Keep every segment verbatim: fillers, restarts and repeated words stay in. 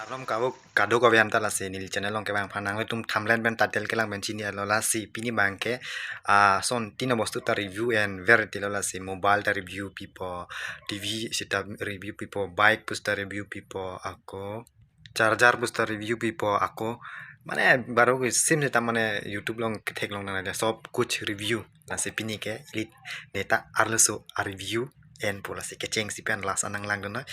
Malom kado, kado kave anta lasi neli channel along kevang aphan nanglitum thumbnail pen title kelang pen chini-etlo lasi pini abangke, ah, son tino bostu ta review enver tilo lasi mobile ta review pipo, T V seta review pipo, bike pusi ta review pipo, ako charger pusi ta review pipo, ako mane baru ke sim seta mane YouTube along ketheklong nang sob kuch review. Lasi pini ke ili neta arloso a review enpo lasi kechengsi pen last an nanglangdun noi.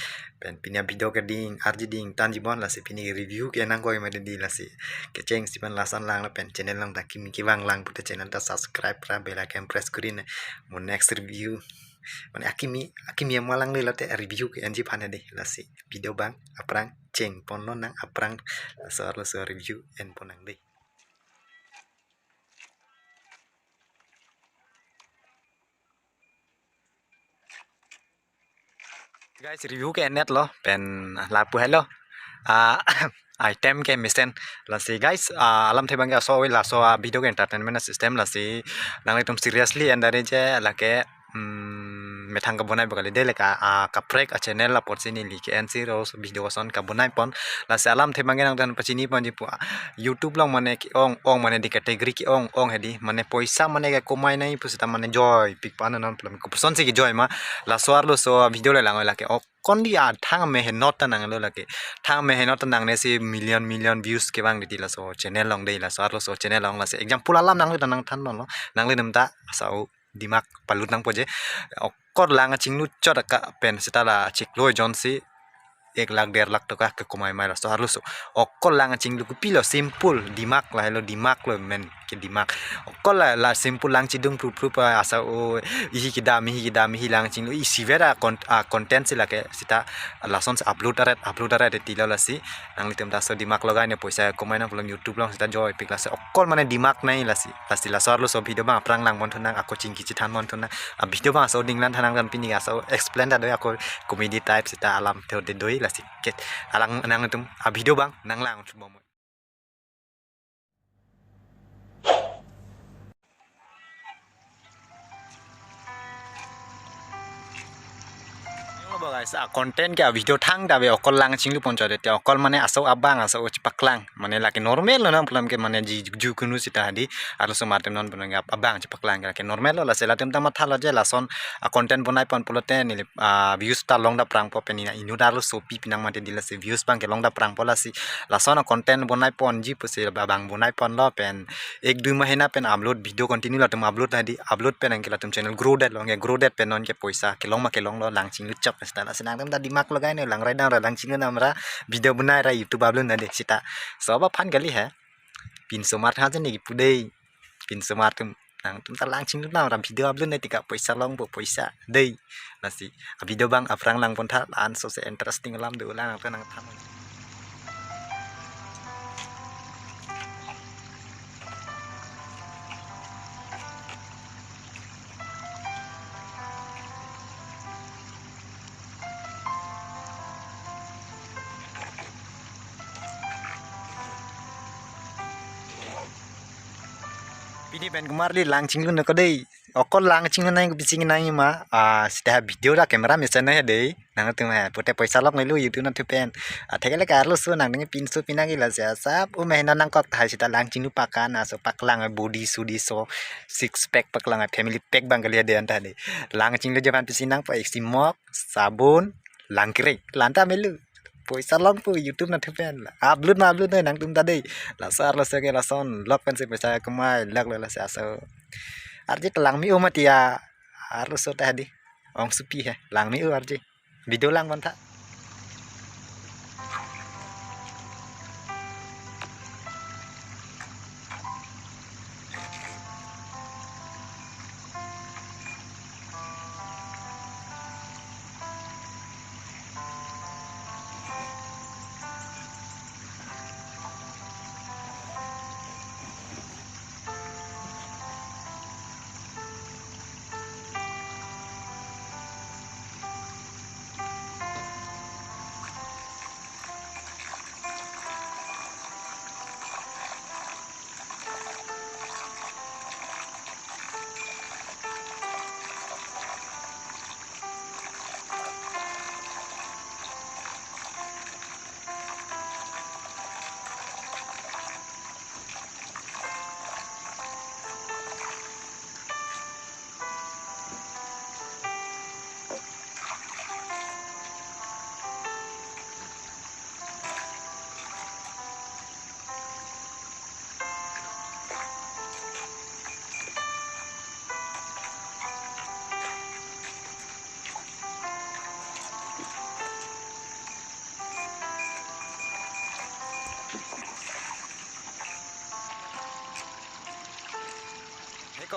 Pen pini a video ke ding arji ding tanji bon lasi pini review ke nangkoi mati di lasi kechengsi pen last an langlo pen channel along ta kimi kevang lang pute channel ta subscribe ra bell icon press kuri ne mo next review. Mane akimi akimi yang malang le lote review ke enji aphan di lasi video abang aphrang chengponlo nang aphrang laso arloso review enpon nang di. Guys, review ke enetlo pen lapu helo. Ah, item ke mesen lasi guys, ah, alamthe abangke aso oi laso a video ke entertainment system lasi nanglitum seriously en dare je lake, mm, methang kabonai ba kali de leka, ah, kaprek a channel apotsi neli ke ensi ro video ason kabonai pon lasi alamthe abangke nangtum pachini ponji pu, ah, YouTube along mane ke-ong ong mane di category ke-ong ong hedi mane poisa mane ke komai nai pusita mane joipik pa non pulam kopuson si kejoi ma laso arloso video le lang lake okon di a thang me henot ta nanglo lake thang me henot ta nangne si million million views kevang di laso channel along de laso arloso channel along lasi example alam nangli ta nangthanlo nangli nemta asau dimak palut nangpo je okor lang chinglu chot ka pen seta la chiklo jonsi ek lakh der lakh toka ke komai mai laso arloso okor lang chinglu kopilo simple dimak lahelo dimak lo men ke dimak okor la la simple lang chidung pru pru pa asau ihi kedam ihi kedam ihi lang chinglu isi vera kon- ah, content si lake seta lason si upload aret upload aret tilo lasi nanglitum ta so dimak logai ne poisa komai nang pulam YouTube along seta joipik lasi okor mane dimak nai lasi lasi laso arloso video abang aphrang langpon thunang ako chingki chethanpon thunang a video abang aso dinglan thanang kan pini aso explain ta doi ako comedy type seta alamthe de doi lasi ke alang nangtum a video abang nanglang thubom. Lo ba guys, a content ke a video thang ta be okor lang chinglu pon chode te okor mane aso abang aso chepaklang mane lake normal lo nang pulam ke mane ji ju kunu seta hedi arloso matem non pulam ke abang chepaklang ke lake normal lo lasi latum ta mathalo je lason a content bonai pon pulote neli, ah, views ta long ta prangpo pen ina inut arloso pi pinang mate di lasi views abangke long ta prangpo lasi lason a content bonai ponji pusi abang bonai ponlo pen ek dui mahina pen upload video continue latum upload hedi upload pen anke latum channel grow det lo anke grow det pen non ke poisa kelong ma kelonglo lang chinglu chop seta lasi nangtum ta dimak logai ne lang rai dang ra lang chinglu nam ra video bonai ra YouTube upload na de seta sob aphan kali he pinso mar tha jeni pu dei pinso mar tum nangtum ta lang chinglu nam ra video upload na tika poisa longpo poisa dei lasi a video abang aphrang langpon tha la-an so se interesting alam do lang nangtum nangthan. Pini pen kumar di lang chinglu na ko dei. Okor lang chinglu nai ko pising nai ma. Ah, seta video ra camera mesen nai dei. Nangtum eh pute poisa lok nelu YouTube na thupen. Ah, thekele karlo su nang nang pinso pinagi lasi asap. U mehna nangkok thai seta lang chinglu pakan aso paklang body sudi so six pack paklang family pack abang kali de anta dei. Lang chinglu japan pising nangpo eksi mok sabun lang kiri lanta melu. Poisa longpo YouTube na thupen. Upload ma upload nai nangtum ta dei. Laso arloso ke lason lok pensi poisa komai lok lo lasi aso. Arje ta lang mi-o mati a arloso ta hedi. Ong supi he. Lang mi-o arje. Video langpon tha.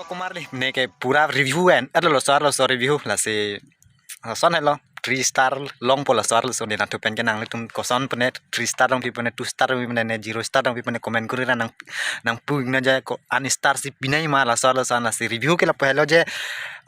Kumar ni, neke pura review en, alo laso arloso review, lasi lason helo, three star longpo laso arloso, ne nangtum pen ke nanglitum koson pene three star longpi pene, two star longpi pene, ne zero star longpi pene, comment kuri ra nang, nangpu ingna je ko an star si pinai ma laso arloso, lasi review ke lapu helo je,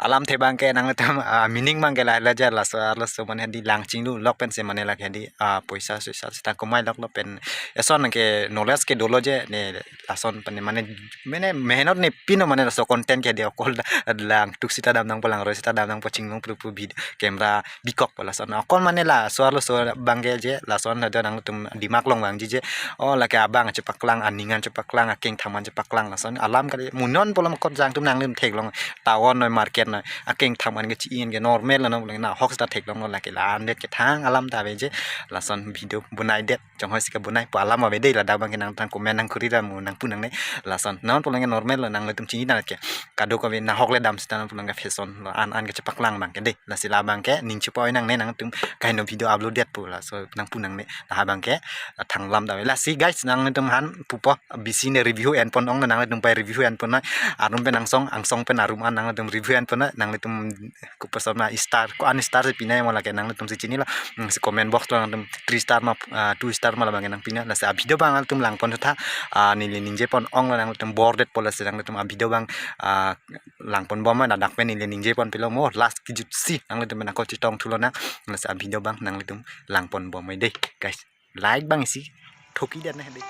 alamthe abang ke nanglitum, ah, meaning abang ke lahelo je, laso arloso mane hedi lang chinglu lok pensi mane lake hedi, ah, poisa soisa sita kumai loklo pen, eson ke knowledge ke dolo je, ne lason pene mane, mane mehnot ne pino mane laso content ke hedi okol da, langtuk sita dam nangpo, langroi sita dam nangpo, chinglong pru pru bid camera bikokpo lason. Okol mane laso arloso abang ke je, lason hedi nangtum dimak long vangji je, o lake abang chepaklang, aning an chepaklang, akengtham an chepaklang lason. Alam kali munon polom kot jangtum nanglitum theklong, town noi market noi akengtham an ke chi-in ke normal lo no, nahok sita theklonglo, lake la-an det ke thang alam ta ave je, lason video bonai det. Chonghoi si kebonai pu alam ave dei, ladak abang ke nangtum comment nangkuri ra mo nangpu nangne. Lason non polong ke normal lo, nanglitum chini nang ke kadokave nahok le dam sita non polong ke fashion lo, an an ke chepaklang abang ke dei. Lasi labang ke ning chepa-oi nangne, nangtum kaheno video upload det pu laso nangpu nangne. Laha abang ke thang alam ta ave. Lasi guys, nangtum han pupo, bisi ne review enpon ong, nanglitum pai review enpon noi. Arum pen angsong, angsong pen arum an nangtum review enpon noi. Nanglitum kopi ason ma star, ko an star si pinai ma lake nanglitum si chinilo. Hmm, si comment box lo nangtum three star ma, ah, two star ma labang ke nangpi noi. Lasi a video abang nangtum langpon tha, ah, neli ningjepon onglo, nangtum bor detpo, lasi nangtum a video abang, ah, langpon bom ma, ladak pen neli ningjeponpilo mo, last kejut si nanglitum pen ako chetong thulo nang. Lasi a video abang nanglitum langpon bom dei guys. Like abang isi thoki det na dei.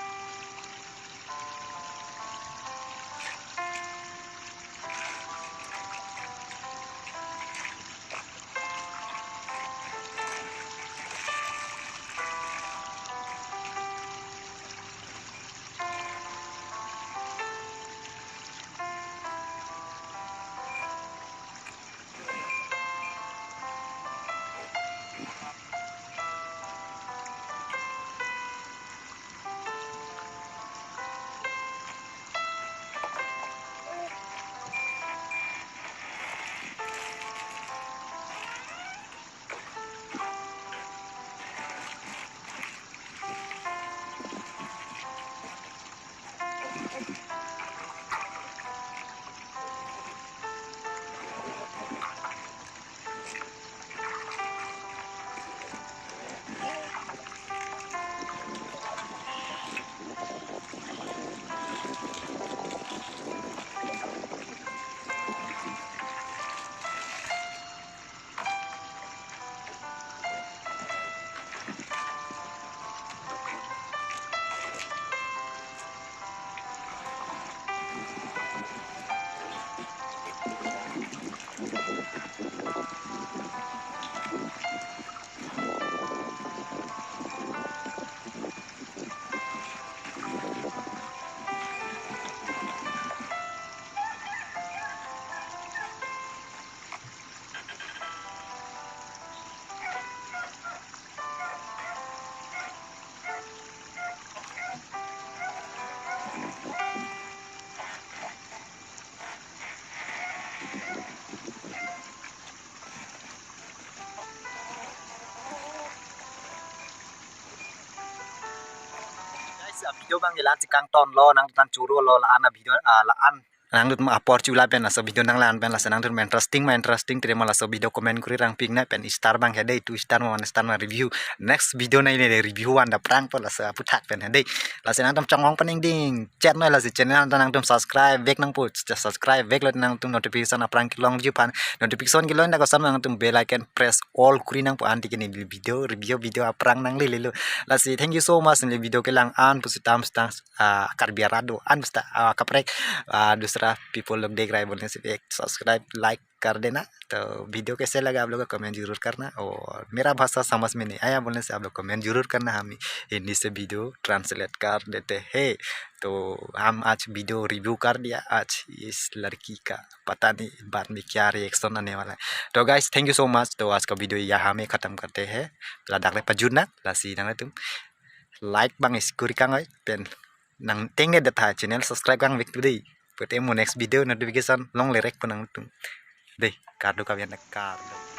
Guys, a video abang ke la-an si kangtonlo, nangtum churolo la-an a video, ah, la-an. Nangtum apor chula pen laso video nanglang pen, laso nangtum interesting ma interesting, terima laso video comment kuri rang pik na pen star abang ke dei, two star ma, one star ma review. Next video na ili review an da prangpo laso aputhak pen dei. Laso nangtum chong-ong pen ingding chet noi, laso channel ta nangtum subscribe vek nangpo, subscribe veklo nangtum notification aphrang kelongji aphan, notification kelong dak koson nangtum bell icon press all kuri nangpo, anti ke neli video, review video aphrang nanglelelo. Lasi thank you so much, neli video kelang an pusi tam stang, ah, Karbi arat do-an pusi ta, ah, kaprek, ah, dusra people log dekh rahe bolne se ek subscribe, like कर देना। तो video कैसे लगा आप लोग का comment जरूर करना, और मेरा भाषा समझ में नहीं आया बोलने से आप लोग comment जरूर करना, हम हिंदी से video translate कर देते हैं। तो हम आज video review कर दिया आज इस लड़की का, पता नहीं बाद में क्या reaction आने वाला है। तो guys, thank you so much। तो आज का video यहाँ में ख़त्म करते हैं। Ladak le pajut na, lasi nangtum like abang isi kuri kang oi pen nang tengke datha channel subscribe kang vek tu dei. Pute mo next video notification longle rekpo nangtum. Dei, kardom kave na, kardom.